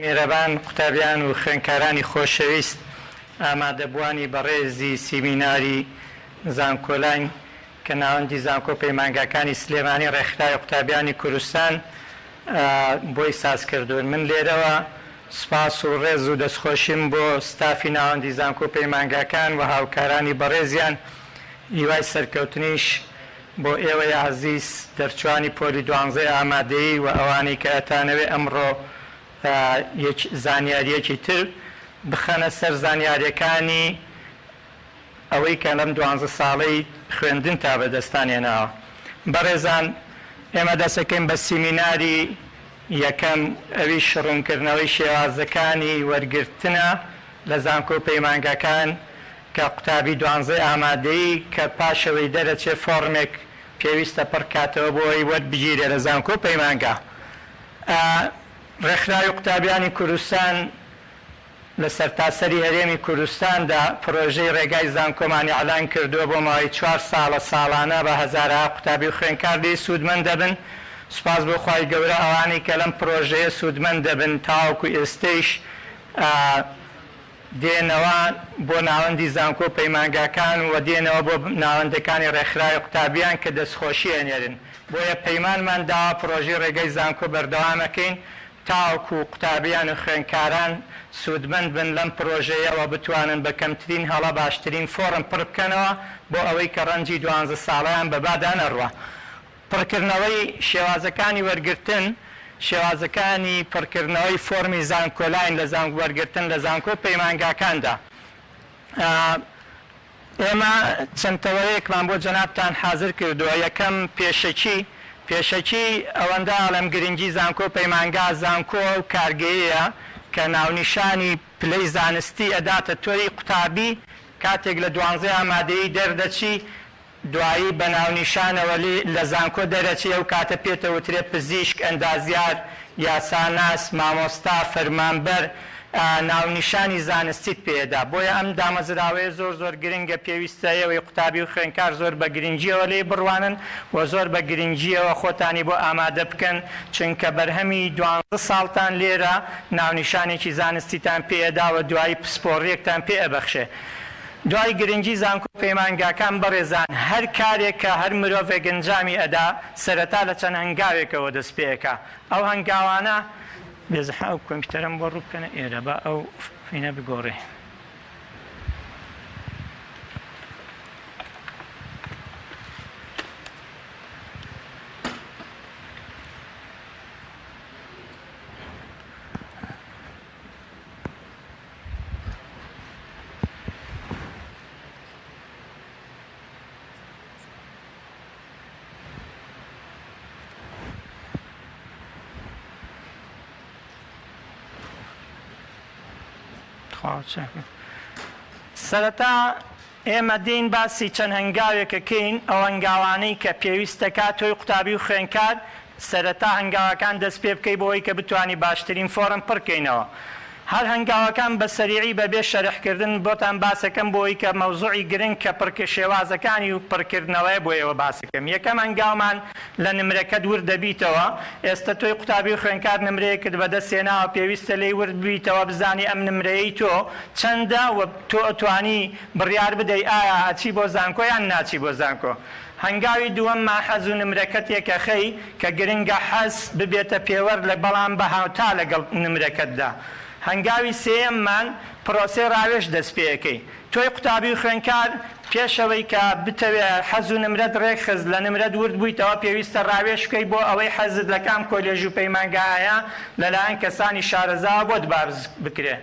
میهرەبان قوتابیان و خوێندکارانی خۆشەویست، ئامادەبووانی بەڕێزی سیمیناری زانکۆلاین کە ناوەندی زانکۆ و پەیمانگاکانی سلێمانی ڕێکخراوی قوتابیانی کوردستان بۆی سازکردوون. من لێرەوە سوپاس و ڕێز و دەستخۆشیم بۆ ستافی ناوەندی زانکۆ و پەیمانگاکان و هاوکارانی بەڕێزیان، هیوای سەرکەوتنیش بۆ ئێوەی ئازیز دەرچوانی پۆلی دوانزەی ئامادەیی و ئەوانەی کە ئەتانەوێ ئەمڕۆ یەک زانیاریەکی تر بخەنە سەر زانیاریەکانی ئەوەی کە لەم دوانزە ساڵەی خوێندنتا بەدەستان هێناوە. بەڕێزان ئێمە دەسەکەین بە سیمیناری یەکەم ئەویش ڕوونکردنەوەی شێوازەکانی وەرگرتنە لە زانکۆ و پەیمانگاکان کە قوتابی دوانزەی ئامادەیی کە پاشەوەی دەرەچێ فۆڕمێک پێویستە پڕکاتەوە بۆ ئەوەی وەربگیرێ لە زانکۆ و پەیمانگا. ڕێکخراوی قوتابیانی کوردستان لە سەرتاسەری هەرێمی کوردستاندا پرۆژەی ڕێگای زانکۆمان ئیعلان کردووە بۆ ماوەی چوار ساڵە ساڵانە بە هەزارەها قوتابی و خوێندکار لێی سوودمەند دەبن سوپاس بۆ خوای گەورە ئەوانەی کە لەم پرۆژەیە سوودمەند دەبن تاوەکو ئێستەیش دێنەوە بۆ ناوەندی زانکۆ و پەیمانگاکان و دێنەوە بۆ ناوەندەکانی ڕێکخراوی قوتابیان کە دەستخۆشی ئەنێرن بۆیە پەیمانمان داوە پڕۆژەی ڕێگای زانکۆ بەردەوام ئەکەین تاوەکو قوتابیان و خوێندکاران سوودمەند بن لەم پڕۆژەیە و بتوانن بە کەمترین هەڵە باشترین فۆڕم پڕ بکەنەوە بۆ ئەوەی کە ڕەنجی دوانزە ساڵەیان بە بادا نەڕوا. پڕکردنەوەی شێوازەکانی وەرگرتن، شێوازەکانی پڕکردنەوەی فۆڕمی زانکۆلاین لە زانک وەرگرتن لە زانکۆ و پەیمانگاکاندا. ئێمە چەند تەوەرەیەکمان بۆ جەنابتان حازر کردووە، یەکەم، پێشەکی، پێشەکی ئەوەندە ئەڵێم گرنگی زانکۆ و پەیمانگا، زانکۆ ئەو کارگەیەیە کە ناونیشانی پلەی زانستی ئەداتە تۆی قوتابی کاتێک لە دوانزەی ئامادەیی دەردەچی دوایی بە ناونیشانەوە لی لە زانکۆ دەرەچی ئەو کاتە پێتەوترێ پزیشک، ئەندازیار، یاساناس، مامۆستا، فەرمانبەر، ناونیشانی زانستیت پێدا. بۆیە ئەم دامەزراوەیە زۆر زۆر گرنگە پێویستە ئێوەی قوتابی و خوێندکار زۆر بە گرنگیەوە لێی بڕوانن و زۆر بە گرنگیەوە خۆتانی بۆ ئامادە بکەن چونکە بەرهەمی دوانزە ساڵتان لێرە ناونیشانێکی زانستیتان پێ ئەدا و دوایی پسپۆڕیەکتان پێ ئەبەخشێ. دوای گرنگی زانکۆ و پەیمانگاکان بەڕێزان هەر کارێک کە هەر مرۆڤێک ئەنجامی ئەدا سەرەتا لە چەند هەنگاوێکەوە دەست پێ ئەکا ئەو هەنگاوانە بێزەحمەت ئەو کۆمپیوتەرەم بۆ ڕوو بکەنە ئێرە با ئەو فینە بگۆڕێ. سەرەتا ئێمە دێین باسی چەند هەنگاوێکەکەین ئەو هەنگاوانەی کە پێویستەکات تۆی قوتابی و خوێنکار سەرەتا هەنگاوەکان دەست پێ بکەی بۆ ئەوەی کە بتوانی باشترین فۆڕم پڕ کەینەوە هەر هەنگاوەکان بە سەریعی بە بێ شەرح کردن بۆتان باسەکەم بۆ ئەوەی کە مەوزوعی گرنگ کە پڕ شێوازەکانی و پڕ کردنەوەیە بۆ ئێوە باسەکەم یەکەم هەنگاومان لە نمرەکەت ورد دەبیتەوە ئێستە تۆی قوتابی و خوێنکار نمرەیەکت بەدەست هێناوە پێویستە لێی ورد ببیتەوە بزانی ئەم نمرەیەی تۆ چەندە و تۆ ئەتوانی بڕیار بدەی ئایا ئەچی بۆ زانکۆ یان ناچی بۆ زانکۆ هەنگاوی دووەم حەز و نمرەکەت یەکەخەی، کە گرنگە حەز ببێتە پێوەر لە بەڵام بە هاوتا لەگەڵ نمرەکەتدا. هەنگاوی سێیەممان پرۆسەی ڕاوێژ دەستپێکەی. تۆی قوتابی و خوێندکار پێشەوەی کە بتەوێ حەز و نمرەت ڕێکخست، لە نمرەت ورد بوویتەوە پێویستە ڕاوێژ بکەی بۆ ئەوەی حەزت لە کام کۆلێژ و پەیمانگایە لەلایەن کەسانی شارەزاوە بۆت باس بکرێ.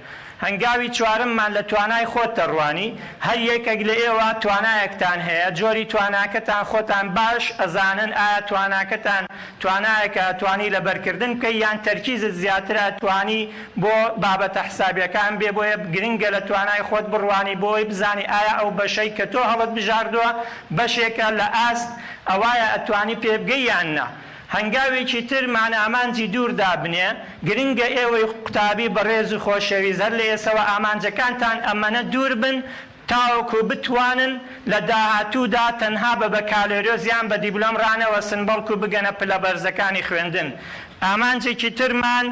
هەنگاوی چوارەممان لە توانای خۆت دەڕوانی، هەر یەکێک لە ئێوە توانایەکتان هەیە، جۆری تواناکەتان خۆتان باش ئەزانن، ئایا تواناکەتان توانایەکە ئەتوانی لەبەرکردن بکەی یان تەرکیزت زیاترە ئەتوانی بۆ بابەتە حسابیەکان بێ، بۆیە گرنگە لە توانای خۆت بڕوانی بۆ ئەوەی بزانی ئایا ئەو بەشەی کە تۆ هەڵت بژاردووە بەشێکە لە ئاست ئەوایە ئەتوانی پێبگەی یان نا. هەنگاوێکی تر مان ئامانجی دوور دابنێ، گرنگە ئێوەی قوتابی بەڕێز و خۆشەویست هەر لە ئێسەوە ئامانجەکانتان ئەمەنە دوور بن تاوەکو بتوانن لە داهاتوودا تەنها بە بەکالۆریۆس یان بە دیبلۆم ڕانەوەستن بەڵکو بگەنە پلە بەرزەکانی خوێندن. ئامانجێکی ترمان.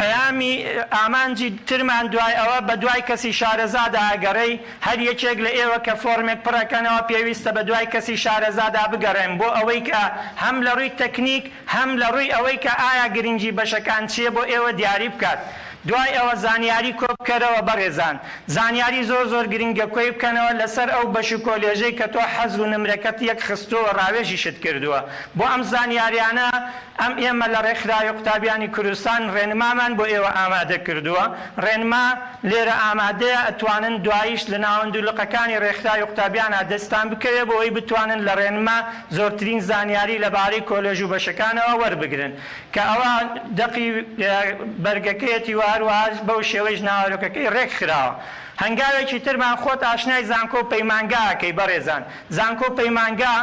پەیامی ئامانجی ترمان دوای ئەوە بەدوای کەسی شارەزادا ئەگەڕێی، هەر یەکێک لە ئێوە کە فۆرمێک پڕەکەنەوە پێویستە بەدوای کەسی شارەزادا بگەڕێن بۆ ئەوەی کە هەم لە ڕووی تەکنیک هەم لە ڕووی ئەوەی کە ئایا گرنگی بەشەکان چیە بۆ ئێوە دیاری بکات. دوای ئەوە زانیاری کۆبکەرەوە بەڕێزان زانیاری زۆر زۆر گرنگە کۆی بکەنەوە لەسەر ئەو بەش و کۆلێژەی کە تۆ حەز و نمرەکەت یەک خستووە ڕاوێژیشت کردووە بۆ ئەم زانیاریانە ئەم ئێمە لە ڕێکخراوی قوتابیانی کوردستان ڕێنمامان بۆ ئێوە ئامادە کردووە، ڕێنما لێرە ئامادەیە ئەتوانن دواییش لە ناوەند و لقەکانی ڕێکخراوی قوتابیانا دەستتان بکەوێ بۆ ئەوەی بتوانن لە ڕێنما زۆرترین زانیاری لە بارەی کۆلێژ و بەشەکانەوە وەربگرن کە ئەوە دەقی بەرگەکەیەتی و هەروەها بەو شێوەیش ناوەرۆکەکەی ڕێک خراوە. هەنگاوێکی ترمان خۆت ئاشنای زانکۆ و پەیمانگا ئەکەی بەڕێزان. زانکۆ و پەیمانگا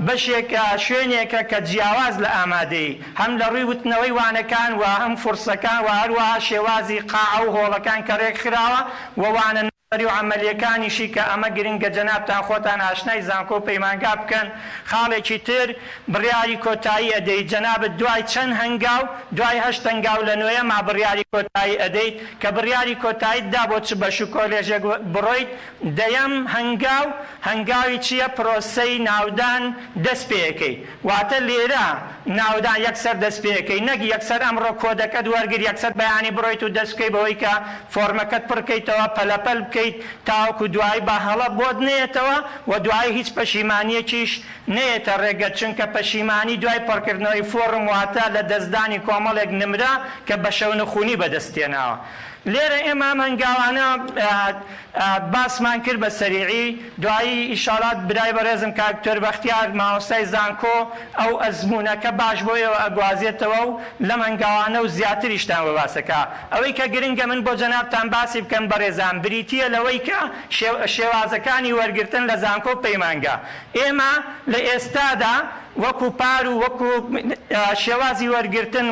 بەشێکە، شوێنێکە کە جیاواز لە ئامادەیی، هەم لە ڕووی وتنەوەی وانەکان و هەم فورسەکان و هەروەها شێوازی قاعە و هۆڵەکان کە ڕێکخراوە و وانە نەزەری و عەمەلیەکانیشی کە ئەمە گرنگە جەنابتان خۆتان ئاشنای زانکۆ و پەیمانگا بکەن. خاڵێکی تر بڕیاری کۆتایی ئەدەیت جەنابت دوای چەند هەنگاو، دوای هەشت هەنگاو لە نۆیەما بڕیاری کۆتایی ئەدەیت، کە بڕیاری کۆتاییت دا بۆ چ بەش و کۆلێژێک بڕۆیت، دەیەم هەنگاو، هەنگاوی چییە پرۆسەی ناودان دەست پێ ئەکەی، واتە لێرە ناودان یەکسەر دەست پێ ئەکەی نەک یەکسەر ئەمڕۆ کۆدەکەت وەرگر یەکسەر بەیانی بڕۆیت و دەست بکەی بەوەی کە فۆرمەکەت پڕ کەیتەوە پەلەپەل بکەیت تاوەکو دوایی بە هەڵە بۆت نەیەتەوە و دوایی هیچ پەشیمانیەکیش نەیەتە ڕێگەت چونکە پەشیمانی دوای پڕکردنەوەی فۆڕم واتە لە دەستدانی کۆمەڵێک نمرە کە بە شەونخونی بەدەست هێناوە. لێرە ئێمە ئەم هەنگاوانە باسمان کرد بە سەریعی، دوایی ئیشاڵا برای بەڕێزم کاک دکتۆر بەختیار مامۆستای زانکۆ ئەو ئەزموونەکە باش بۆ ئێوە ئەگوازێتەوە و لەم هەنگاوانە و زیاتریشتان بۆ باس ئەکا. ئەوەی کە گرنگە من بۆ جەنابتان باسی بکەم بەڕێزان بریتییە لەوەی کە شێوازەکانی وەرگرتن لە زانکۆ و پەیمانگا ئێمە لە ئێستادا وەکو پار و وەکو شێوازی وەرگرتن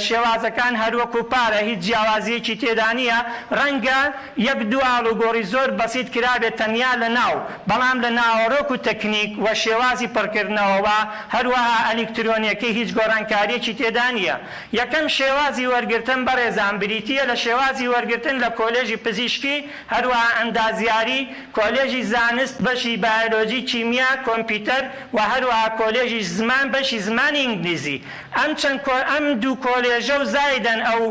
شێوازەکان هەر وەکو پارە هیچ جیاوازییەکی تێدا نییە ڕەنگە یەک دوو ئاڵوگۆڕی زۆر بەسیت کرابێت تەنیا لە ناو بەڵام لە ناوەڕۆک و تەکنیک و شێوازی پڕکردنەوە و هەروەها ئەلیکترۆنیەکەی هیچ گۆڕانکارییەکی تێدا نییە یەکەم شێوازی وەرگرتن بەڕێزان بریتییە لە شێوازی وەرگرتن لە کۆلێژی پزیشکی هەروەها ئەندازیاری، کۆلێژی زانست بەشی بایۆلۆجی، کیمیا، کۆمپیوتەر و هەروەها کۆلێژی زمان بەشی زمانی ئینگلیزی. ئەم چەند کۆ ئەم دوو کۆلێژە و زایدەن ئەو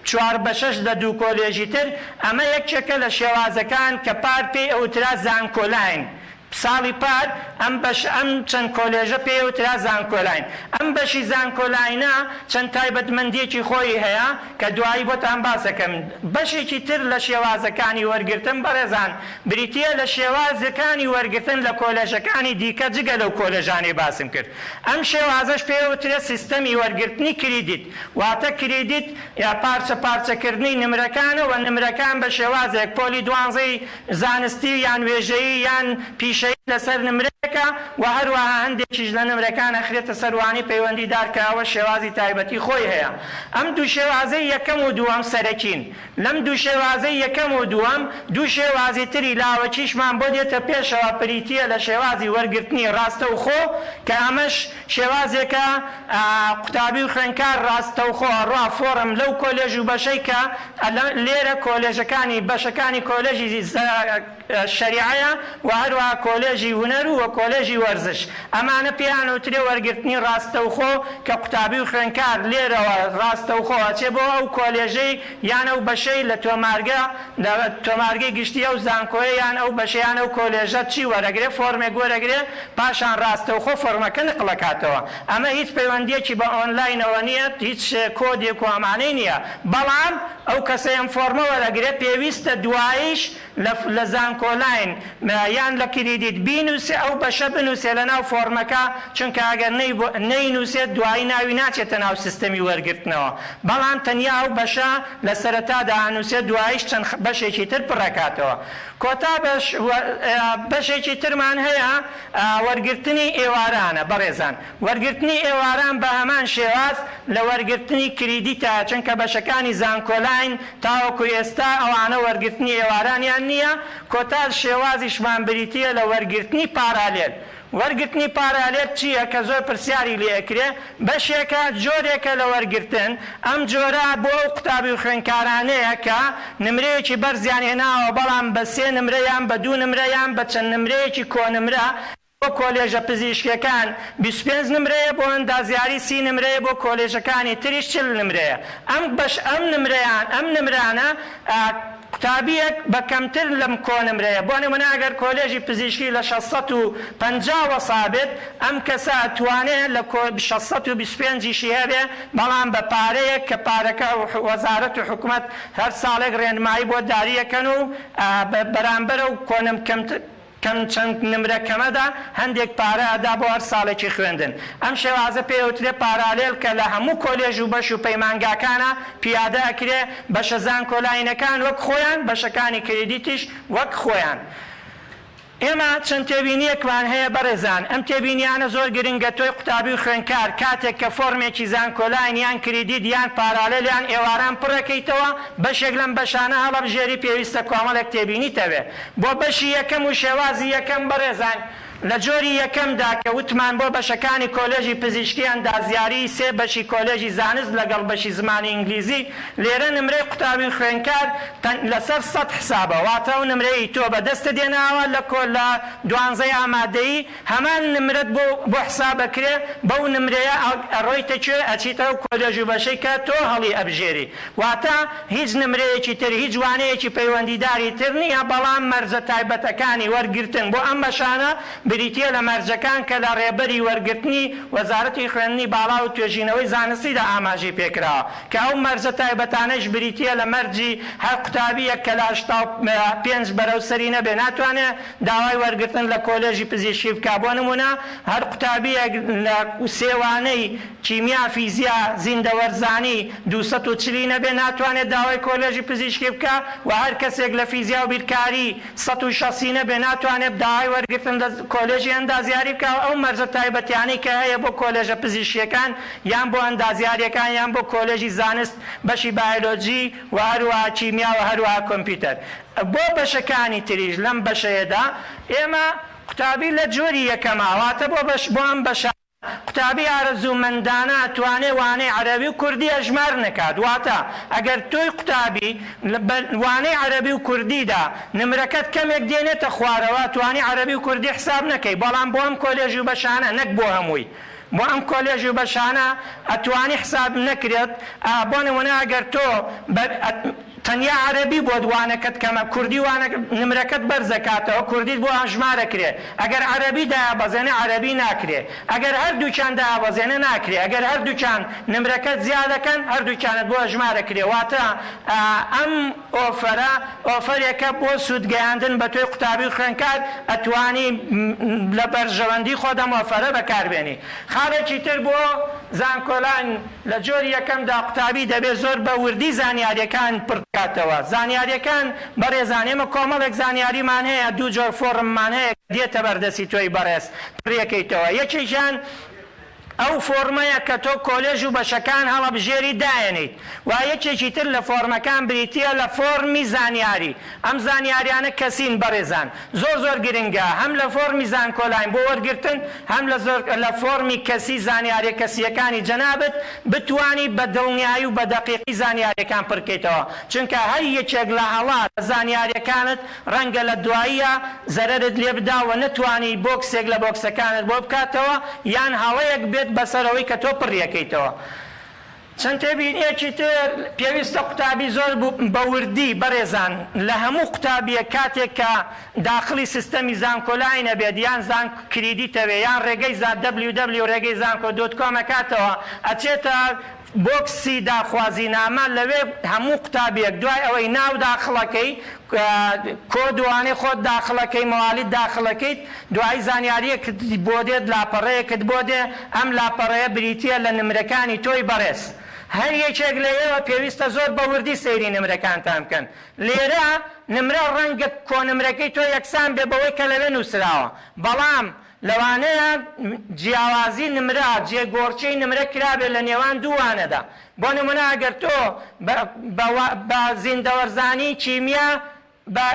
چوار بەشەش لە دوو کۆلێژی تر، ئەمە یەکێکە لە شێوازەکان کە پار پێی ئەوترا زانکۆلاین. ساڵی پار ئەم بەش ئەم چەند کۆلێژە پێی وترا زانکۆلاین. ئەم بەشی زانکۆلاینە چەند تایبەتمەندیەکی خۆیی هەیە کە دوایی بۆتان باس ئەکەم. بەشێکی تر لە شێوازەکانی وەرگرتن بەڕێزان بریتیە لە شێوازەکانی وەرگرتن لە کۆلێژەکانی دیکە جگە لەو کۆلێژانەی باسم کرد. ئەم شێوازەش پێی وترێت سیستەمی وەرگرتنی credit واتە credit یا پارچە پارچەکردنی نمرەکانە و نمرەکان بە شێوازێک پۆلی دوانزەی زانستی یان وێژەیی یان پیشەیی لەسەر نمرەیەکە و هەروەها هەندێکیش لە نمرەکان ئەخرێتە سەر وانەی پەیوەندیدار کە ئەوە شێوازی تایبەتی خۆی هەیە. ئەم دوو شێوازەی یەکەم و دووەم سەرەکین. لەم دوو شێوازەی یەکەم و دووەم دوو شێوازی تری لاوەکیشمان بۆ دێتە پێشەوە بریتییە لە شێوازی وەرگرتنی ڕاستەوخۆ کە ئەمەش شێوازێکە قوتابی و خوێندکار ڕاستەوخۆ ئەڕوا فۆڕم لەو کۆلێژ و بەشەی کە لێرە کۆلێژەکانی بەشەکانی کۆلێژی شەریعەیە و هەروەها کۆلێژی هونەر و کۆلێژی وەرزش ئەمانە پێیان ئەوترێ وەرگرتنی ڕاستەوخۆ کە قوتابی و خوێندکار لێرەوە ڕاستەوخۆ ئەچێ بۆ ئەو کۆلێژەی یان ئەو بەشەی لە تۆمارگە لە تۆمارگەی گشتی ئەو زانکۆیە یان ئەو بەشە یان ئەو کۆلێژە چی وەرەگرێ فۆرمێک وەرەگرێ پاشان ڕاستەوخۆ فۆرمەکە نقڵەکاتەوە ئەمە هیچ پەیوەندیەکی بە ئۆنلاینەوە نیە هیچ کۆدێک و ئەمانەی نیە بەڵام ئەو کەسەی ئەم فۆرمە وەرەگرێ پێویستە دواییش لە لە زانکۆلاین یان لە credit بینوسێ ئەو بەشە بنوسێ لەناو فۆرمەکە چونکە ئەگەر نەینوسێت دوایی ناوی ناچێتە ناو سیستەمی وەرگرتنەوە بەڵام تەنیا ئەو بەشە لە سەرەتادا ئەنوسێت دواییش چەند بەشێکی تر پڕەکاتەوە کۆتا بەش بەشێکی ترمان هەیە وەرگرتنی ئێوارانە بەڕێزان وەرگرتنی ئێواران بە هەمان شێواز لە وەرگرتنی credit ە چونکە بەشەکانی زانکۆلاین تاوەکو ئێستا ئەوانە وەرگرتنی ئێوارانیان نییە کۆتا شێوازیشمان بریتییە لە وەرگرتنی parallel. وەرگرتنی parallel چییە کە زۆر پرسیاری لێ ئەکرێ؟ بەشێکە، جۆرێکە لە وەرگرتن، ئەم جۆرە بۆ ئەو قوتابی و خوێندکارانەیە کە نمرەیەکی بەرزیان هێناوە بەڵام بە سێ نمرە یان بە دوو نمرە یان بە چەند نمرەیەکی کۆنمرە، بۆ کۆلێژە پزیشکیەکان 25 نمرەیە، بۆ ئەندازیاری 30 نمرەیە، بۆ کۆلێژەکانی تریش 40 نمرەیە. ئەم بەش ئەم نمرەیان ئەم نمرانە قوتابیەک بە کەمتر لەم کۆنمرەیە بۆ نمونە ئەگەر کۆلێژی پزیشکی لە 650 وەسابێت ئەم کەسە ئەتوانێ لە کۆ 625 یشی هەبێ بەڵام بە پارەیەک کە پارەکە وەزارەت و حکومەت هەر ساڵێک ڕێنمایی بۆ داریەکەن و بەرامبەر ئەو کۆنم کەمتر کەم چەند نمرە کەمەدا هەندێک پارە ئەدا بۆ هەر ساڵێکی خوێندن. ئەم شێوازە پێی ئەوترێ parallel کە لە هەموو کۆلێژ و بەش و پەیمانگاکانا پیادە ئەکرێ، بەشە زانکۆلاینەکان وەک خۆیان، بەشەکانی credit یش وەک خۆیان. ئێمە چەند تێبینیەکمان هەیە بەڕێزان، ئەم تێبینیانە زۆر گرنگە تۆی قوتابی و خوێندکار کاتێک کە فۆرمێکی زانکۆلاین یان credit یان parallel یان ئێواران پڕەکەیتەوە بەشێک لەم بەشانە هەڵەبژێری پێویستە کۆمەڵێک تێبینیت هەبێ. بۆ بەشی یەکەم و شێوازی یەکەم بەڕێزان لە جۆری یەکەمدا کە وتمان بۆ بەشەکانی کۆلێژی پزیشکی ئەندازیاری سێ بەشی کۆلێژی زانست لەگەڵ بەشی زمانی ئینگلیزی لێرە نمرەی قوتابی و خوێندکار تەن لەسەر سەد حسابە واتە ئەو نمرەی تۆ بەدەستت هێناوە لە کۆ لە دوانزەی ئامادەیی هەمان نمرەت بۆ بۆ حساب ئەکرێ بەو نمرەیە ئەڕۆیتە کوێ ئەچیتە ئەو کۆلێژ و بەشەی کە تۆ هەڵی ئەبژێری واتە هیچ نمرەیەکی تر هیچ وانەیەکی پەیوەندیداری تر نییە بەڵام مەرجە تایبەتەکانی وەرگرتن بۆ ئەم بەشانە بریتییە لە مەرجەکان کە لە ڕێبەری وەرگرتنی وەزارەتی خوێندنی باڵا و توێژینەوەی زانستیدا ئاماژەی پێکراوە کە ئەو مەرجە تایبەتانەیش بریتییە لە مەرجی هەر قوتابییەک کە لە 85 بەرەو سەری نەبێ ناتوانێ داوای وەرگرتن لە کۆلێژی پزیشکی بکا، بۆ نموونە هەر قوتابییەک لە سێ وانەی، کیمیا، فیزیا، زیندەوەرزانی، 240 ی نەبێ ناتوانێ داوای کۆلێژی پزیشکی بکا و هەر کەسێک لە فیزیا و بیرکاری 160 ی نەبێ ناتوانێ داوای وەرگرتن لە کۆلێژی ئەندازیاری بکا و ئەو مەرجە تایبەتیانەی کە هەیە بۆ کۆلێژە پزیشکییەکان یان بۆ ئەندازیارییەکان یان بۆ کۆلێژی زانست بەشی بایۆلۆجی و هەروەها کیمیا و هەروەها کۆمپیوتەر. بۆ بەشەکانی تریش لەم بەشەیەدا ئێمە قوتابی لە جۆری یەکەما واتە بۆ بەش بۆ ئەم بەشە قوتابی ئارەزوومەندانە ئەتوانێ وانەی عەرەبی و کوردی ئەژمار نەکات واتە ئەگەر تۆی قوتابی لە وانەی عەرەبی و کوردیدا نمرەکەت کەمێک دێنێتە خوارەوە ئەتوانی عەرەبی و کوردی حساب نەکەی بەڵام بۆ ئەم کۆلێژ و بەشانە نەک بۆ هەمووی بۆ ئەم کۆلێژ و بەشانە ئەتوانی حساب نەکرێت بۆ نمونە ئەگەر تۆ بە تەنیا عەرەبی بۆت وانەکەت کەمە کوردی وانە نمرەکەت بەرزەکاتەوە کوردیت بۆ ئەژمارەکرێ ئەگەر عەرەبی دایابەزێنێ عەرەبی ناکرێ ئەگەر هەردووکیان دایابەزێنێ ناکرێ ئەگەر هەردووکیان نمرەکەت زیادەکەن هەردووکیانت بۆ ئەژمارەکرێ واتە ئەم offer ە offer ێکە بۆ سوود گەیاندن بە تۆی قوتابی و خوێندکار ئەتوانی لە بەرژەوەندی خۆت ئەم offer ە بەکاربێنی خاڵێکی تر بۆ زانکۆلاین لە جۆری یەکەمدا قوتابی دەبێت زۆر بە وردی زانیاریەکان پڕبکاتەوە. زانیاریەکان بەڕێزان ئێمە کۆمەڵێک زانیاریمان هەیە دوو جۆر فۆڕممان هەیە کە دێتە بەردەستی تۆی بەڕێز پڕیەکەیتەوە یەکێکیان ئەو فۆڕمەیە کە تۆ کۆلێژ و بەشەکان هەڵەبژێری دایەنێیت و یەکێکی تر لە فۆڕمەکان بریتیە لە فۆڕمی زانیاری ئەم زانیاریانە کەسین بەڕێزان زۆر زۆر گرنگە هەم لە فۆڕمی زانکۆلاین بۆ وەرگرتن هەم لە زۆر لە فۆڕمی کەسی زانیاریە کەسیەکانی جەنابت بتوانی بە دڵنیایی و بە دەقیقی زانیاریەکان پرکەیتەوە چونکە هەر یەکێک لە هەڵە لە زانیاریەکانت ڕەنگە لە دواییا زەرەرت لێ بدا و نەتوانی بۆکسێک لە بۆکسەکانت بۆ بکاتەوە یان هەڵەیەک بێت بەسەرەوەی کە تۆ پڕیەکەیتەوە. چەند تێبینیەکی تر، پێویستە قوتابی زۆر بە وردی، بەڕێزان لە هەموو قوتابیەک کاتێک کە داخڵی سیستەمی زانکۆلاین ئەبێت یان زانک credit ئەوێ یان ڕێگەی زا ww ڕێگەی زانکۆ dot com ئەکاتەوە ئەچێتە بۆکسی داخوازینامە لەوێ هەموو قوتابیەک دوای ئەوەی ناو داخڵەکەی کۆد و وانەی خۆت داخڵەکەی موالید داخڵەکەیت دوایی زانیاریەکت بۆ دێت لاپەڕەیەکت بۆ دێ ئەم لاپەڕەیە بریتیە لە نمرەکانی تۆی بەڕێز هەر یەکێک لە ئێوە پێویستە زۆر بە وردی سەیری نمرەکانتان بکەن لێرە نمرە ڕەنگە کۆنمرەکەی تۆ یەکسان بێ بەوەی کە لەوێ نوسراوە بەڵام لەوانەیە جیاوازی نمرە جێگۆڕکێی نمرە کرابێت لە نێوان دوو وانەدا بۆ نمونە ئەگەر تۆ بە زیندەوەرزانی، کیمیا، بە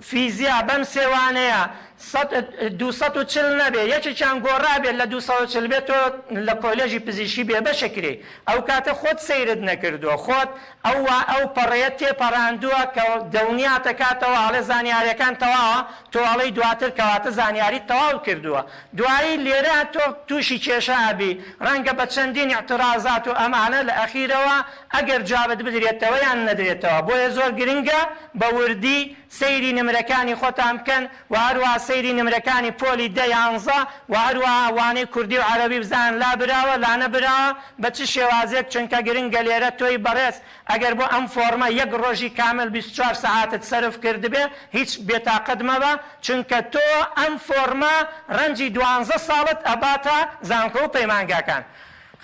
فیزیا بەم سێ وانەیە. 240 نەبێ یەکێکیان گۆڕابێت لە 240 بێت تۆ لە کۆلێژی پزیشکی بێبەشەکرێی ئەو کاتە خۆت سەیرت نەکردووە خۆت ئەو وا ئەو پەڕەیە تێپەڕاندووە کە دڵنیاتەکاتەوە ئەڵێ زانیاریەکان تەواوە تۆ ئەڵێی دواتر کەواتە زانیاریت تەواو کردووە دوایی لێرە تۆ توشی کێشە ئەبی ڕەنگە بە چەندین ئیعترازات و ئەمانە لە ئەخیرەوە ئەگەر جوابت بدرێتەوە یان نەدرێتەوە بۆیە زۆر گرنگە بە وردی سەیری نمرەکانی خۆتان بکەن وە هەروەها سەیری نمرەکانی پۆلی دە یانزە وە هەروەها وانەی کوردی و عەرەبی بزانن لابراوە لانەبراوە بە چ شێوازێک چونکە گرنگە لێرە تۆی بەڕێز ئەگەر بۆ ئەم فۆڕمە یەک ڕۆژی کامل 24 سەعاتت سەرف کردبێ هیچ بێتاقەت مەبە چونکە تۆ ئەم فۆڕمە ڕەنجی دوانزە ساڵت ئەباتە زانکۆ و پەیمانگاکان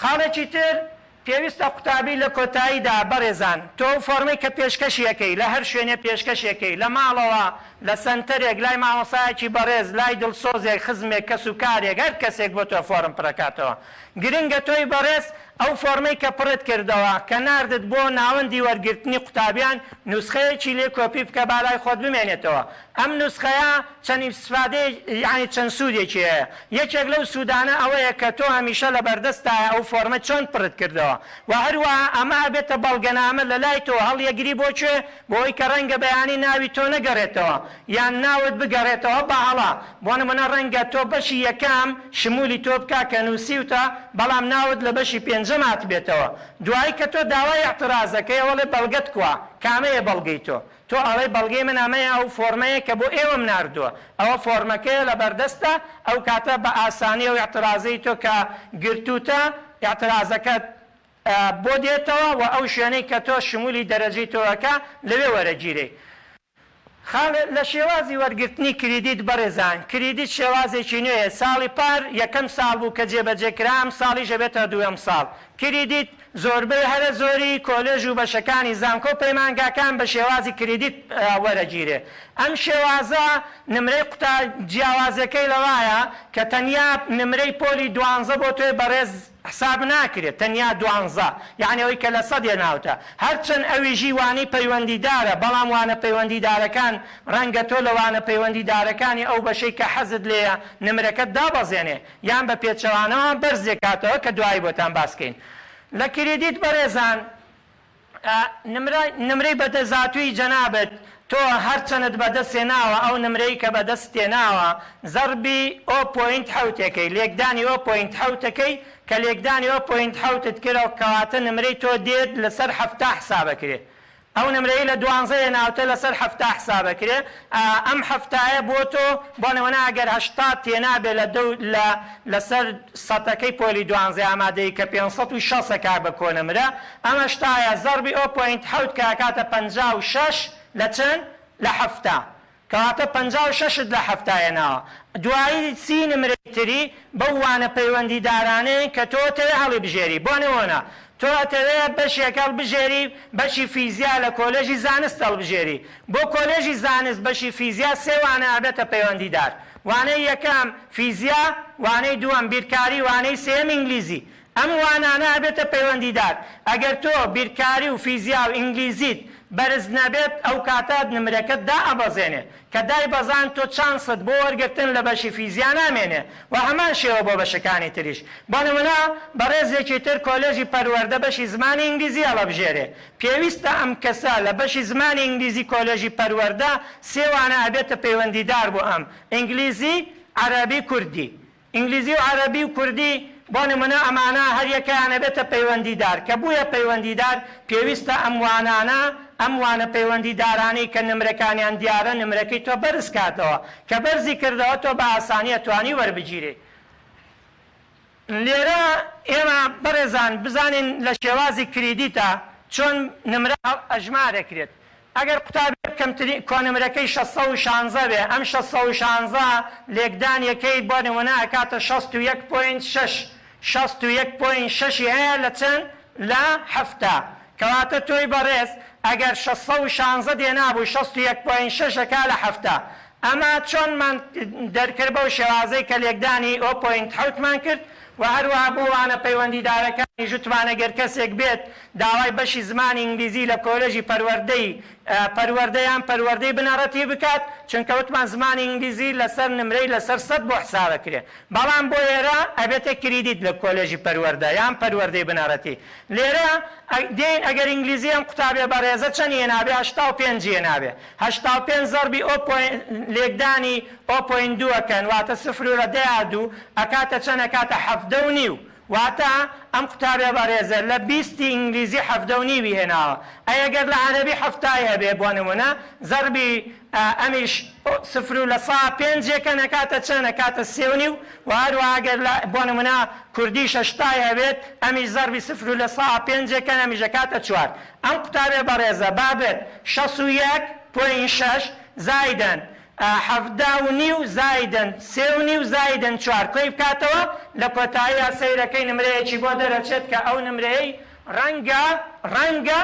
خاڵێکی تر پێویستە قوتابی لە کۆتاییدا، بەڕێزان، تۆ ئەو فۆڕمەی کە پێشکەشی ئەکەی، لە هەر شوێنێ پێشکەشی ئەکەی، لە ماڵەوە، لە سەنتەرێک، لای مامۆستایەکی بەڕێز، لای دڵسۆزێک، خزمێک، کەسوکارێک، هەر کەسێک بۆ تۆ فۆڕم پڕەکاتەوە. گرنگە تۆی بەڕێز ئەو فۆڕمەی کە پڕت کردەوە، کە ناردت بۆ ناوەندی وەرگرتنی قوتابیان، نوسخەیەکی لێ کۆپی بکە با لای خۆت بمێنێتەوە. ئەم نوسخەیە چەند ئیستفادەیەک یانی چەند سوودێکی هەیە، یەکێک لەو سوودانە ئەوەیە کە تۆ هەمیشە لەبەردەستتایە ئەو فۆرمەت چۆن پڕت کردەوە وە هەروەها ئەمە ئەبێتە بەڵگەنامە لەلای تۆ هەڵیەگری بۆ کوێ بۆی کە ڕەنگە بەیانی ناوی تۆ نەگەڕێتەوە یان ناوت بگەڕێتەوە بە هەڵە بۆ نمونە ڕەنگە تۆ بەشی یەکەم شمولی تۆ بکا کە نوسیوتە بەڵام ناوت لە بەشی پێنجەم هاتبێتەوە دوایی کە تۆ داوای ئیعترازەکەی ئەوەڵێ بەڵگەت کوا کامەیە بەڵگەی تۆ تۆ ئەڵێی بەڵگەی من ئەمەیە ئەو فۆرمەیە کە بۆ ئێوەم ناردووە ئەوە فۆرمەکەیە لەبەردەستە ئەو کاتە بە ئاسانی ئەو ئیعترازەی تۆ کە گرتووتە ئیعترازەکەت بۆ دێتەوە و ئەو شوێنەی کە تۆ شمولی دەرەجەی تۆ ئەکا لەوێ وەرەگیرێی. خاڵ لە شێوازی وەرگرتنی کریدیت بەڕێزان کریدیت شێوازێکی نوێیە ساڵی پار یەکەم ساڵ بوو کە جێبەجێ کرا ئەم ساڵیش ئەبێتە دووەم ساڵ کریدیت زۆربەی هەرە زۆری کۆلێژ و بەشەکانی زانکۆ و پەیمانگاکان بە شێوازی کریدیت وەرەگیرێ. ئەم شێوازە نمرەی قوتا جیاوازەکەی لەوایە کە تەنیا نمرەی پۆلی دوانزە بۆ تۆی بەڕێز حساب ناکرێت تەنیا دوانزە یانی ئەوەی کە لە سەدێ ناوتە هەرچەند ئەویژی وانەی پەیوەندیدارە بەڵام وانە پەیوەندیدارەکان ڕەنگە تۆ لە وانە پەیوەندیدارەکانی ئەو بەشەی کە حەزت لێیە نمرەکەت دابەزێنێ یان بە پێچەوانەوە بەرزێکاتەوە کە دوایی بۆتان باس کەین لە کریدیت بەڕێزان نمرە نمرەی بەدەستهاتووی جەنابت تۆ هەرچەنت بەدەست هێناوە ئەو نمرەی کە بەدەست هێناوە زەڕبی o point حەوتەکەی لێکدانی o point حەوتەکەی کە لێکدانی o point حەوتت کرد کەواتە نمرەی تۆ دێت لەسەر 70 حسابەکرێ ئەو نمرەی لە دوانزەیە ناوتە لەسەر 70 حسابەکرێ ئەم حەفتایە بۆ تۆ بۆ نمونە ئەگەر 80 تێنابێ لە دەو لە لەسەر سەتەکەی پۆلی دوانزەی ئامادەیی کە 560 ە کاک بە کۆنمرە ئەم هەشتایە زەڕبی o point حەوت کە ئەکاتە 56 لە چەند لە 70 کەواتە 56 ت لە 70 هێناوە دوایی سی نمرەی تری بەو وانە پەیوەندیدارانەیە کە تۆ ئەتەوێ هەڵیبژێری بۆ نمونە تۆ ئەتەوێ بەشێک هەڵبژێری بەشی فیزیا لە کۆلێژی زانست هەڵبژێری بۆ کۆلێژی زانست بەشی فیزیا سێ وانە ئەبێتە پەیوەندیدار وانەی یەکەم فیزیا وانەی دووەم بیرکاری وانەی سێیەم ئینگلیزی ئەم وانانە ئەبێتە پەیوەندیدار ئەگەر تۆ بیرکاری و فیزیا و ئینگلیزیت بەرز نەبێت ئەوکاتە نمرەکەت دائەبەزێنێ کە دایبەزاند تۆ چانست بۆ وەرگرتن لە بەشی فیزیا نامێنێ وە هەمان شێوە بۆ بەشەکانی تریش بۆ نمونە بەڕێزێکی تر کۆلێژی پەروەردە بەشی زمانی ئینگلیزی هەڵەبژێرێ پێویستە ئەم کەسە لە بەشی زمانی ئینگلیزی کۆلێژی پەروەردە سێ وانە ئەبێتە پەیوەندیدار بۆ ئەم ئینگلیزی عەرەبی کوردی ئینگلیزی و عەرەبی و کوردی بۆ نمونە ئەمانە هەریەکەیان ئەبێتە پەیوەندیدار کە بوویە پەیوەندیدار پێویستە ئەم وانانە ئەم وانە پەیوەندیدارانەی کە نمرەکانیان دیارە نمرەکەی تۆ بەرز کاتەوە کە بەرزی کردەوە تۆ بە ئاسانی ئەتوانی وەربگیرێی لێرە ئێمە بەڕێزان بزانین لە شێوازی کریدیتە چۆن نمرە ئەژمارەکرێت ئەگەر قوتابیەک کەمترین کۆنمرەکەی 616 بێ ئەم 616 لێکدانیەکەی بۆ نمونە ئەکاتە 61 point شەش 61 point شەشی هەیە لە چەند لە 70 کەواتە تۆی بەڕێز ئەگەر 616 دێنابوو 61 point شەش ئەکا لە 70 ئەمە چۆنمان دەرکرد بەو شێوازەی کە لێکدانی o point حەوتمان کرد و هەروەها بۆ وانە پەیوەندیدارەکان. وتمان ئەگەر کەسێک بێت داوای بەشی زمانی ئینگلیزی لە کۆلێژی پەروەردەی پەروەردە یان پەروەردەی بنەڕەتی بکات، چونکە وتمان زمانی ئینگلیزی لەسەر نمرەی لەسەر سەت بۆ حسابەکرێ، بەڵام بۆ ئێرە ئەبێتە credit لە کۆلێژی پەروەردە یان پەروەردەی بنەڕەتی. لێرە دێین ئەگەر ئینگلیزی ئەم قوتابیە بەڕێزە چەنی هێنابێ 85 ی هێنابێ 85 زەڕبی o point لێکدانی o point دوو ئەکەن واتە سفر و لە دەیا دوو ئەکاتە چەند ئەکاتە حەڤدە و نیو واتە ئەم قوتابیە بەڕێزە لە بیستی ئینگلیزی حەڤدە و نیوی هێناوە ئەی ئەگەر لە عەرەبی حەفتای هەبێ بۆ نمونە زەڕبی ئەمیش سفر و لە سا پێنجێکەن ئەکاتە چەند ئەکاتە سێ و نیو وە هەروەها ئەگەر لە بۆ نمونە کوردی شەشتای هەبێت ئەمیش زەڕبی سفر و لە سا پێنجێکەن ئەمیش ئەکاتە چوار ئەم قوتابیە بەڕێزە با بێت 61 point شەش زایدەن 17 و نیو زایدەن سێ و نیو زایدەن چوار کۆی بکاتەوە لە کۆتاییا سەیرەکەی نمرەیەکی بۆ دەرەچێت کە ئەو نمرەیەی ڕەنگە ڕەنگە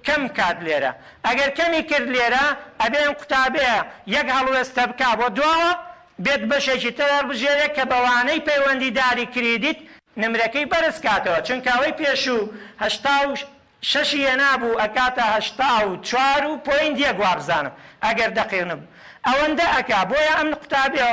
کەم بکات لێرە ئەگەر کەمی کرد لێرە ئەبێ ئەم قوتابیە یەک هەڵوێستە بکا بۆ دواوە بێت بەشێکی تر هەڵبژێرێ کە بە وانەی پەیوەندیداری credit نمرەکەی بەرز کاتەوە چونکە ئەوەی پێشوو 86 ی هێنابوو ئەکاتە 84 و point یەک وابزانم ئەگەر دەقیق نەبم ئەوەندە ئەکا بۆیە ئەم قوتابیە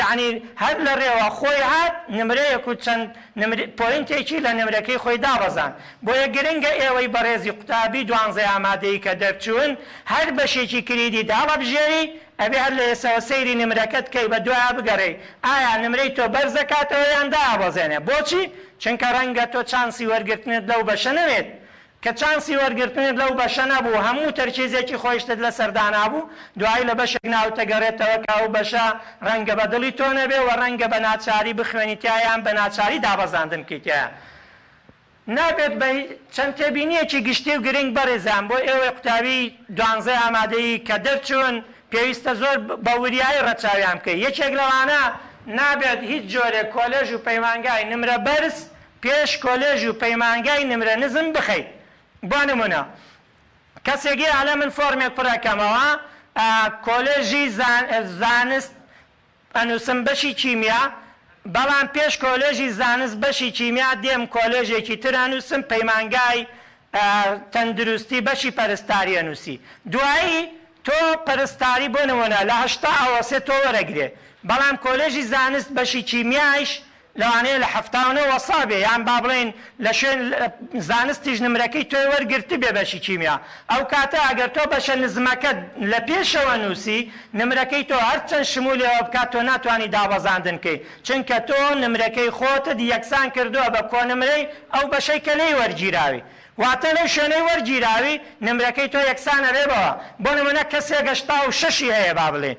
یەعنی هەر لە ڕێوە خۆی هات نمرەیەک و چەند نمرە point ێکی لە نمرەکەی خۆی دابەزاند بۆیە گرنگە ئێوەی بەڕێزی قوتابی دوانزەی ئامادەیی کە دەرچوون هەر بەشێکی credit هەڵەبژێری ئەبێ هەر لە ئێسەوە سەیری نمرەکەت کەی بە دوایا بگەڕێی ئایا نمرەی تۆ بەرزەکاتەوە یان دائەبەزێنێ بۆچی چونکە ڕەنگە تۆ چانسی وەرگرتنت لەو بەشە نەبێت کە چانسی وەرگرتنت لەو بەشە نەبوو هەموو تەرکیزێکی خۆیشتت لەسەر دانابوو دوایی لە بەشێک ناوتەگەڕێتەوە کە ئەو بەشە ڕەنگە بە دڵی تۆ نەبێ وە ڕەنگە بە ناچاری بخوێنی تیا یان بە ناچاری دابەزاندن بکەی تیا. نابێت بە چەند تێبینیەکی گشتی و گرنگ بەڕێزان بۆ ئێوەی قوتابی دوانزەی ئامادەیی کە دەرچوون پێویستە زۆر بە وریایی ڕەچاویان بکەی یەکێک لەوانە نابێت هیچ جۆرێک کۆلێژ و پەیمانگای نمرە بەرز پێش کۆلێژ و پەیمانگای نمرە نزم بخەیت بۆ نمونە کەسێک یە ئەڵێ من فۆرمێک پڕەکەمەوە کۆلێژی زانست ئەنوسم بەشی کیمیا بەڵام پێش کۆلێژی زانست بەشی کیمیا دێم کۆلێژێکی تر ئەنوسم پەیمانگای تەندروستی بەشی پەرستاری ئەنوسی دوایی تۆ پەرستاری بۆ نمونە لە 80 ئەوەسێ تۆ وەرەگرێ بەڵام کۆلێژی زانست بەشی کیمیایش لەوانەیە لە 79 وەسا بێ یان با بڵێین لە شوێن زانستیش نمرەکەی تۆی وەرگرتبێ بەشی کیمیا ئەو کاتە ئەگەر تۆ بەشە نزمەکەت لە پێشەوە نووسی نمرەکەی تۆ هەرچەند شمولیەوە بکات تۆ ناتوانی دابەزاندن بکەی چونکە تۆ نمرەکەی خۆتت یەکسان کردووە بە کۆنمرەی ئەو بەشەی کە لێی وەرگیراوی واتە لەو شوێنەی وەرگیراوی نمرەکەی تۆ یەکسان ئەبێ بەوە بۆ نمونە کەسێک 86 ی هەیە با بڵێین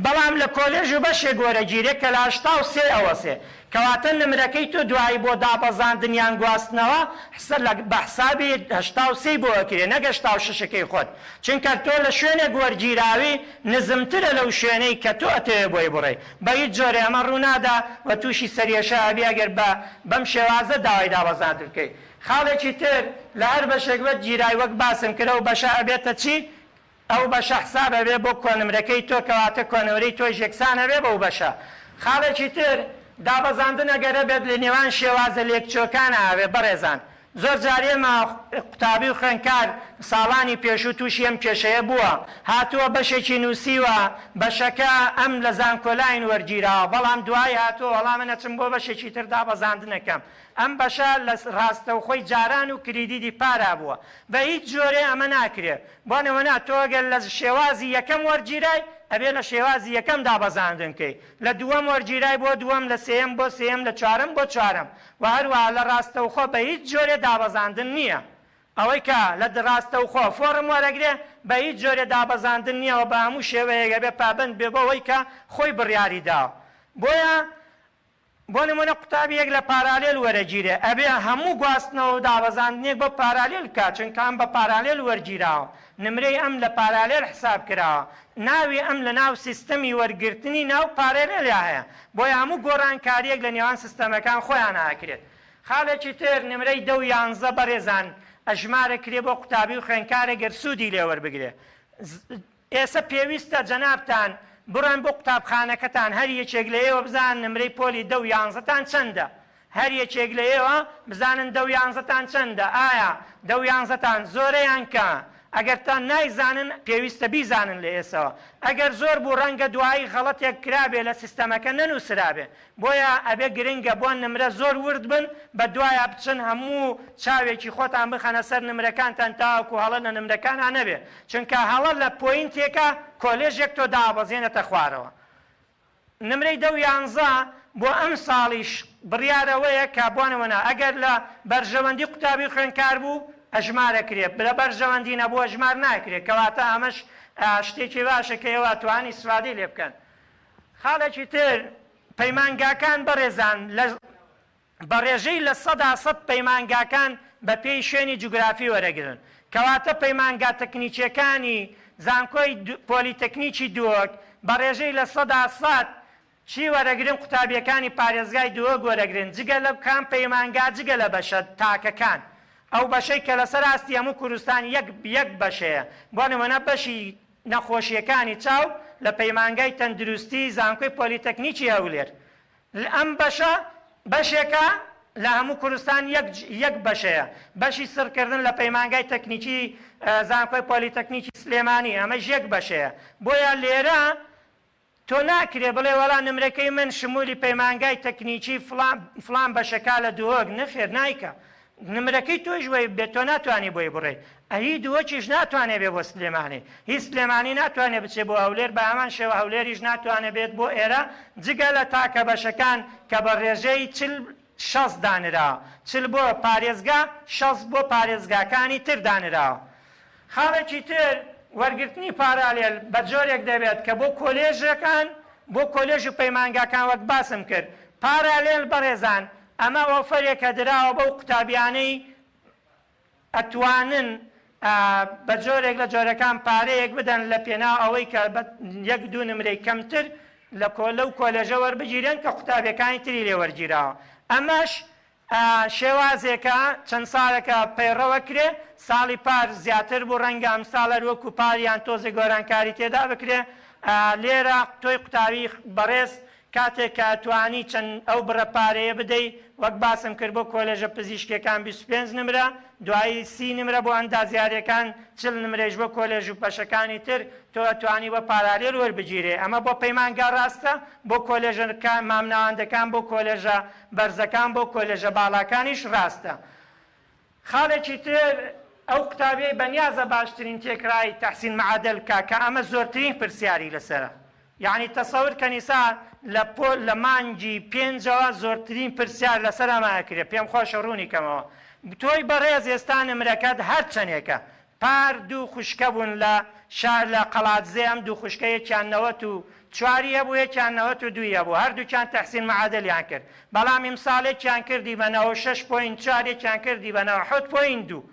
بەڵام لە کۆلێژ و بەشێک وەرەگیرێ کە لە 83 ئەوەسێ کەواتە نمرەکەی تۆ دوایی بۆ دابەزاندن یان گواستنەوە بە حسابی 83 ی بۆ ئەکرێ نەک 86 ەکەی خۆت چونکە تۆ لە شوێنێک وەرگیراوی نزمترە لەو شوێنەی کە تۆ ئەتەوێ بۆی بڕۆی بە هیچ جۆرێ ئەمە ڕوونادا و تووشی سەریەشە ئەبی ئەگەر بە بەم شێوازە داوای دابەزاندن بکەی خاڵێکی تر لە هەر بەشێک وەرگیرای وەک باسم کرد ئەو بەشە ئەبێتە چی ئەو بەشە حساب ئەبێ بۆ کۆنمرەکەی تۆ کەواتە کۆنمرەی تۆیش یەکسان ئەبێ بەو بەشە. خاڵێکی تر دابەزاندن ئەگەر هەبێت لە نێوان شێوازە لێکچوەکانا ئەبێ بەڕێزان زۆر جار ئێمە قوتابی و خوێندکار ساڵانی پێشوو توشی ئەم کێشەیە بووە هاتووە بەشێکی نوسیوە بەشەکە ئەم لە زانکۆلاین وەرگیراوە بەڵام دوایی هاتووە وەڵا من ئەچم بۆ بەشێکی تر دابەزاندنەکەم ئەم بەشە لە ڕاستەوخۆی جاران و credit ی پارا بووە بە هیچ جۆرێ ئەمە ناکرێ بۆ نمونە تۆ گەر لە شێوازی یەکەم وەرگیرای ئەبێ لە شێوازی یەکەم دابەزاندن بکەی لە دووەم وەرگیرای بۆ دووەم لە سێیەم بۆ سێیەم لە چوارەم بۆ چوارەم وە هەروەها لە ڕاستەوخۆ بە هیچ جۆرێ دابەزاندن نییە ئەوەی کە لە ڕاستەوخۆ فۆڕم وەرەگرێ بە هیچ جۆرێ دابەزاندن نییە وە بە هەموو شێوەیەک ئەبێ پابەند بێ بەوەی کە خۆی بڕیاری داوە بۆیە بۆ نمونە قوتابیەک لە parallel وەرەگیرێ ئەبێ هەموو گواستنەوە و دابەزاندنێک بۆ parallel بکات چونکە ئەم بە parallel وەرگیراوە نمرەی ئەم لە parallel حساب کراوە ناوی ئەم لە ناو سیستەمی وەرگرتنی ناو parallel یا هەیە بۆیە هەموو گۆڕانکاریەک لە نێوان سیستەمەکان خۆیانا ئەکرێت خاڵێکی تر نمرەی دە و یانزە بەڕێزان ئەژمارە کرێ بۆ قوتابی و خوێندکارە گەر سوودی لێ وەربگرێ ئێسە پێویستە جەنابتان بڕۆن بۆ قوتابخانەکەتان هەر یەکێک لە ئێوە بزانن نمرەی پۆلی دە و یانزەتان چەندە. هەر یەکێک لە ئێوە بزانن دە و یانزەتان چەندە، ئایا دە و یانزەتان زۆرە یان کەمە؟ ئەگەر تان نایزانن پێویستە بیزانن لە ئێسەوە. ئەگەر زۆر بوو ڕەنگە دوایی غەڵەتێک کرابێ لە سیستەمەکە نەنووسرابێ. بۆیە ئەبێ گرنگە بۆ نمرە زۆر ورد بن بە دوایا بچن هەموو چاوێکی خۆتان بخەنە سەر نمرەکانتان تاوەکو هەڵە لە نمرەکانا نەبێ چونکە هەڵە لە point ێکا کۆلێژێک تۆ دابەزێنێتە خوارەوە. نمرەی دە و یانزە بۆ ئەمساڵیش بڕیار ئەوەیە کە بۆ نمونە ئەگەر لە بەرژەوەندی قوتابی و خوێندکار بوو ئەژمار ئەکرێ لە بەرژەوەندی نەبوو ئەژمار ناکرێ کەواتە ئەمەش شتێکی باشە کە ئێوە ئەتوانن ئیستفادەی لێ بکەن. خاڵێکی تر پەیمانگاکان بەڕێزان لە بە ڕێژەی 100% پەیمانگاکان بە پێی شوێنی جوگرافی وەرەگرن کەواتە پەیمانگا تەکنیکیەکانی زانکۆی پۆلیتەکنیکی دهۆک بە ڕێژەی 100% چی وەرەگرن قوتابیەکانی پارێزگای دهۆک وەرەگرن جگە لە کام پەیمانگا جگە لە بەشە تاکەکان ئەو بەشەی کە لەسەر ئاستی هەموو کوردستان یەک یەک بەشەیە بۆ نمونە بەشی نەخۆشیەکانی چاو لە پەیمانگای تەندروستی زانکۆی پۆلیتەکنیکی هەولێر ئەم بەشە بەشێکە لە هەموو کوردستان یەک یەک بەشەیە بەشی سڕکردن لە پەیمانگای تەکنیکی زانکۆی پۆلیتەکنیکی سلێمانی ئەمەش یەک بەشەیە بۆیە لێرە تۆ ناکرێ بڵێ وەڵا نمرەکەی من شمولی پەیمانگای تەکنیکی فڵان فڵان بەشەکا لە دهۆک نەخێر نایکا نمرەکەی تۆیش وەی بێت تۆ ناتوانی بۆی بڕێی ئەهی دهۆکیش ناتوانێ بێ بۆ سلێمانی هی سلێمانی ناتوانێ بچێ بۆ هەولێر بە هەمان شێوە هەولێریش ناتوانێ بێت بۆ ئێرە جگە لە تاکە بەشەکان کە بە ڕێژەی 40 60 دانراوە 40 بۆ پارێزگا 60 بۆ پارێزگاکانی تر دانراوە خاڵێکی تر، وەرگرتنی پارالێل بە جۆرێک دەبێت کە بۆ کۆلێژەکان، بۆ کۆلێژ و پەیمانگاکان وەک باسم کرد، پارالێل بەڕێزان ئەمە offer ێکە دراوە بەو قوتابیانەی ئەتوانن بە جۆرێک لە جۆرەکان پارەیەک بدەن لە پێناو ئەوەی کە بە یەک دوو نمرەی کەمتر لە لەو کۆلێژە وەربگیرێن کە قوتابیەکانی تری لێ وەرگیراوە ئەمەش شێوازێکە چەند ساڵێکە پەیڕەوەکرێ، ساڵی پار زیاتر بوو ڕەنگە ئەمساڵ هەر وەکو پار یان تۆزێک گۆرانکاری تێدا بکرێ، لێرە تۆی قوتابی بەڕێز کاتێک کە ئەتوانی چەند ئەو بڕە پارەیە بدەی وەک باسم کرد بۆ کۆلێژە پزیشکیەکان 25 نمرە دوایی 30 نمرە بۆ ئەندازیاریەکان 40 نمرەیش بۆ کۆلێژ و بەشەکانی تر تۆ ئەتوانی بە پارالێل وەربگیرێ ئەمە بۆ پەیمانگا ڕاستە بۆ کۆلێژە مامناوەندەکان بۆ کۆلێژە بەرزەکان بۆ کۆلێژە باڵاکانیش ڕاستە. خاڵێکی تر ئەو قوتابیەی بەنیازە باشترین تێکرای تحسین معدل بکا کە ئەمە زۆرترین پرسیاری لەسەرە یەعنی تەسەور کەن ئیسا لە پۆل لە مانگی پێنجەوە زۆرترین پرسیار لەسەر ئەمە ئەکرێ پێم خۆشە ڕوونی کەمەوە تۆی بەڕێز ئێستا نمرەکەت هەر چەنێکە پار دوو خوشکە بوون لە شار لە قەڵادزێ ئەم دوو خوشکە یەکیان 94 ی هەبوو یەکیان 92 ی هەبوو هەردووکیان تەحسین معادلیان کرد بەڵام ئیمساڵ یەکیان کردی بە 96 point چوار یەکیان کردی بە 97 point دوو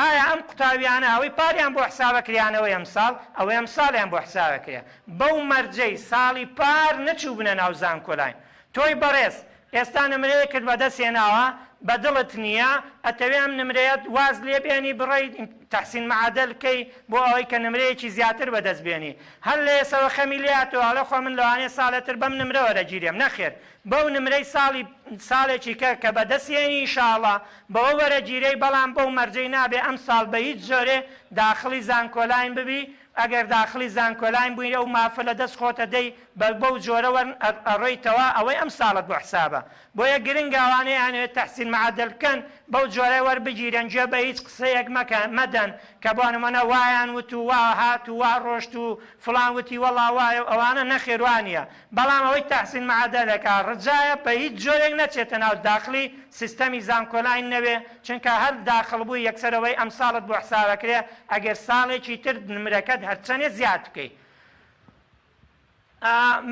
ئایا ئەم قوتابیانە ئەوەی پاریان بۆ حسابە کرێ یان ئەوەی ئەمساڵ ئەوەی ئەمساڵیان بۆ حسابە کرێ بەو مەرجەی ساڵی پار نەچووبنە ناو زانکۆلاین تۆی بەڕێز ئێستا نمرەیەکت بەدەست هێناوە بە دڵت نییە ئەتەوێ ئەم نمرەیەت واز لێ بێنی بڕۆی تحسین معدل بکەی بۆ ئەوەی کە نمرەیەکی زیاتر بەدەست بێنی هەر لە ئێسەوە خەمی لێ هاتووە ئەڵێ خۆ من لەوانەیە ساڵێ تر بەم نمرە وەرەگیرێم نەخێر بەو نمرەی ساڵی ساڵێکی کە کە بەدەست هێنی ان شاء اللە بەوە وەرەگیرێی بەڵام بەو مەرجەی نابێ ئەمساڵ بە هیچ جۆرێ داخڵی زانکۆلاین ببی ئەگەر داخڵی زانکۆلاین بووی ئەو مافە لە دەست خۆتە دەی بە بەو جۆرە وەر ئەڕۆیتەوە ئەوەی ئەم ساڵت بۆ حسابە بۆیە گرنگە ئەوانەی ئەیانەوێت تەحسین معەدەل بکەن بەو جۆرە وەر بگیرێن گوێ بە هیچ قسەیەک مەکە مەدەن کە بۆ نمونە وایان وت و وا هات و وا ڕۆشت و فڵان وتی وەڵا وایە و ئەوانە نەخێر وا نیە بەڵام ئەوەی تەحسین معەدەل ئەکا ڕجایە بە هیچ جۆرێک نەچێتە ناو داخڵی سیستەمی زانکۆلاین نەبێ چونکە هەر داخڵ بووی یەکسەر ئەوەی ئەمساڵت بۆ حساب ئەکرێ ئەگەر ساڵێکی تر نمرەکەت هەرچەنێ زیاد بکەی.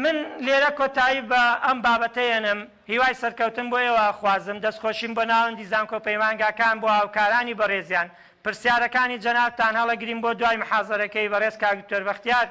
من لێرە کۆتایی بە ئەم بابەتە یەنم، هیوای سەرکەوتن بۆ ئێوە ئەخوازم، دەستخۆشیم بۆ ناوەندی زانکۆ پەیمانگاکان بۆ هاوکارانی بەڕێزیان، پرسیارەکانی جەنابتان هەڵەگرین بۆ دوای محازەرەکەی بەڕێز کاک دکتۆر بەختیار،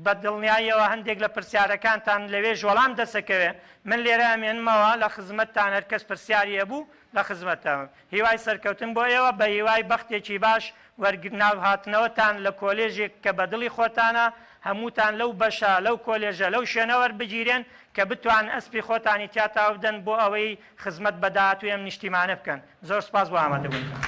بە دڵنیاییەوە هەندێک لە پرسیارەکانتان لەوێش وەڵام دەسەکەوێ، من لێرە ئەمێنمەوە لە خزمەتتان هەرکەس پرسیاری هەبوو لە خزمەتتانم. هیوای سەرکەوتن بۆ ئێوە، بە هیوای بەختێکی باش. وەرگر ناو هاتنەوەتان لە کۆلێژێک کە بە دڵی خۆتانە، هەمووتان لەو بەشە، لەو کۆلێژە، لەو شوێنە وەربگیرێن کە بتوانن ئەسپی خۆتانی تیا تاو بدەن بۆ ئەوەی خزمەت بە داهاتووی ئەم نیشتیمانە بکەن. زۆر سوپاس بۆ ئامادەبوونتان.